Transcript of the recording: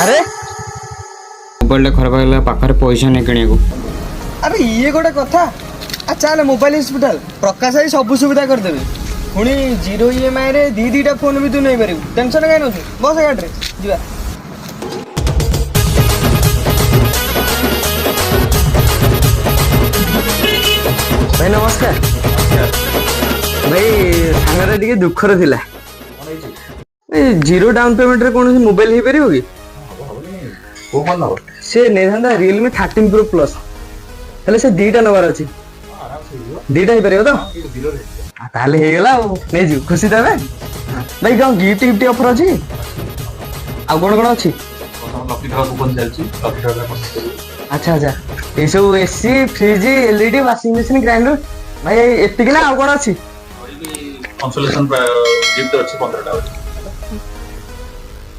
ଆରେ, ମୋବାଇଲଟା ଖରାପ ହେଇଗଲା, ପାଖରେ ପଇସା ନାହିଁ କିଣିବାକୁ। ଆରେ, ଇଏ ଗୋଟେ କଥା? ଆ ଚାଲ ମୋବାଇଲ ହସ୍ପିଟାଲ, ପ୍ରକାଶ ଭାଇ ସବୁ ସୁବିଧା କରିଦେବେ। ପୁଣି ଜିରୋ ଇଏମଆଇ ରେ ଦି ଦିଟା ଫୋନ ବି ତୁ ନେଇପାରିବୁ। ଟେନସନ କାଇଁ ନଉଛୁ? ବସ ଗାଡ଼ିରେ, ଯିବା। ଭାଇ ନମସ୍କାର। ଭାଇ, ସାଙ୍ଗରେ ଟିକେ ଦୁଃଖରେ ଥିଲା। ଏ ଜିରୋ ଡାଉନ ପେମେଣ୍ଟରେ କୌଣସି ମୋବାଇଲ ହେଇପାରିବ କି? କୋଉ ଫୋନ୍ ନବ? ସେ ନେଇଥାନ୍ତା ରିଏଲମି 13 ପ୍ରୋ ପ୍ଲସ୍। ହେଲେ ସେ ଦିଟା ନେବାର ଅଛି। ଆରାମସେ ହେଇଯିବ। ଦିଟା ହେଇପାରିବ ତ? ଜିରୋ ହେଇଯିବ। ଆ, ତାହେଲେ ହେଇଗଲା ଆଉ, ନେଇଯିବୁ। ଖୁସି ତ ଏବେ? ଭାଇ, କଣ ଗିଫ୍ଟ ଗିଫ୍ଟ ଅଫର ଅଛି? ଆଉ କଣ କଣ ଅଛି? ବର୍ତ୍ତମାନ ଲକି ଡ୍ର କୁପନ୍ ଚାଲିଛି, ଲକି ଡ୍ର ପଶିପାରିବେ। ଆଚ୍ଛା, ଏଇସବୁ AC, fridge, LED, washing machine, grinder, ଭାଇ ଏତିକି ନା ଆଉ କଣ ଅଛି? କନସୋଲେସନ ଗିଫ୍ଟ ଅଛି 15ଟା ଅଛି।